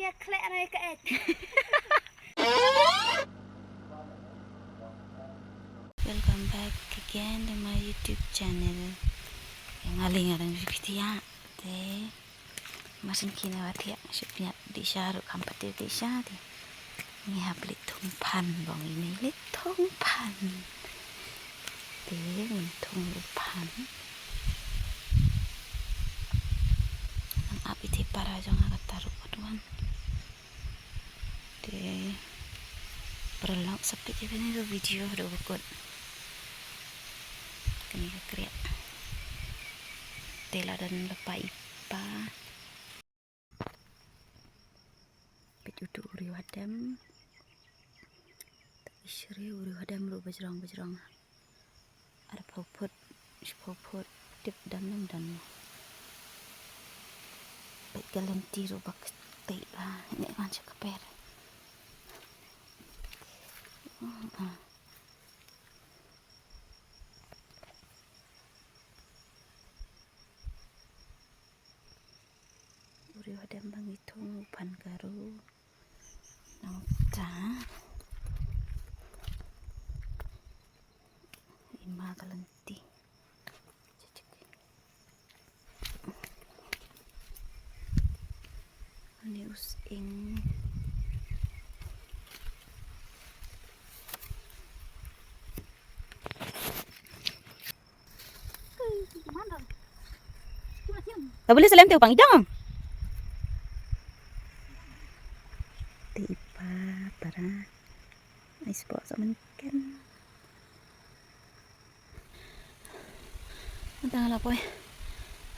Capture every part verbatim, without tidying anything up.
Welcome back again to my YouTube channel. Nga lei nga dang ju phi thiah te. Masin kine wa thiah shup nia di sha ruh kam pat di sha di. Ngi hap leit thung phan bong ini leit thung phan. Te ngi thung leit phan. Nang ap iti para jong nga kata ruh pat wan. Te paralok sa peit ïa kane ka video haduh ba kut. Kane ka kriah. Te la don ba pa i pa. Peit utu u riew hadem. Te i shriew u riew hadem ruh bajrong bajrong. Arphew phut, shiphew phut, tip dang nang dang. Peit ka lynti ruh ba ktieh ba, ne wan sha ka per. U riew hadem ba ngi thung u phan ka ruh. Nangta. Ima ka lynti. Ani u sying. Ka buli salem te u pang idang. Te i pa para. Ai spot sa menken. Tang la poi.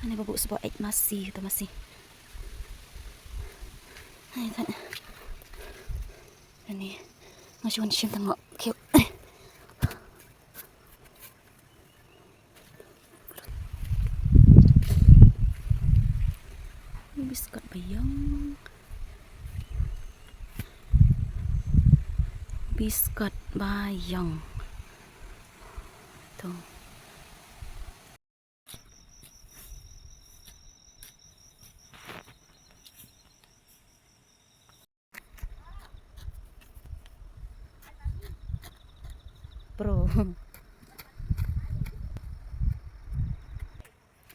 Ani babu spot ait masi tu masi. Ai kan. Ani. Nga shun shim tang ngok. Kiu. Biskot ba ïong. Biskot ba ïong. Tu. Pro.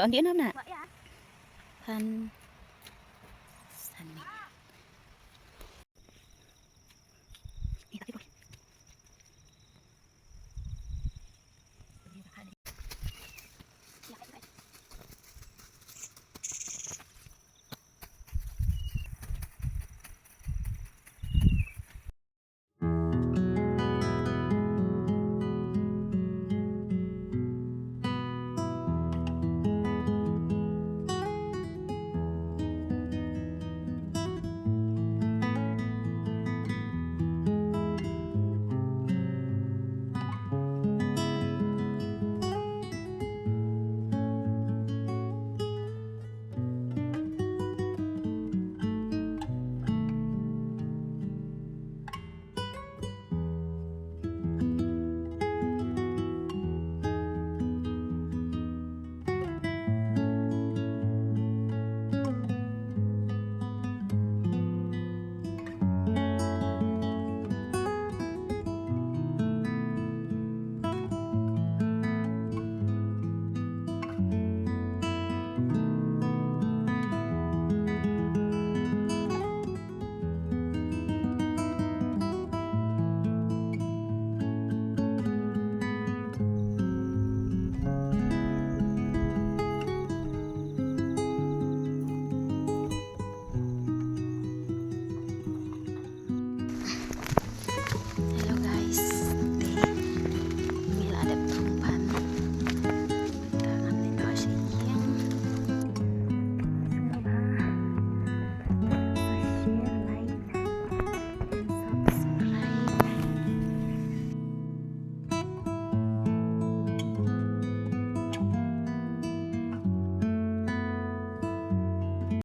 Ang di enam na? Kan. Sani.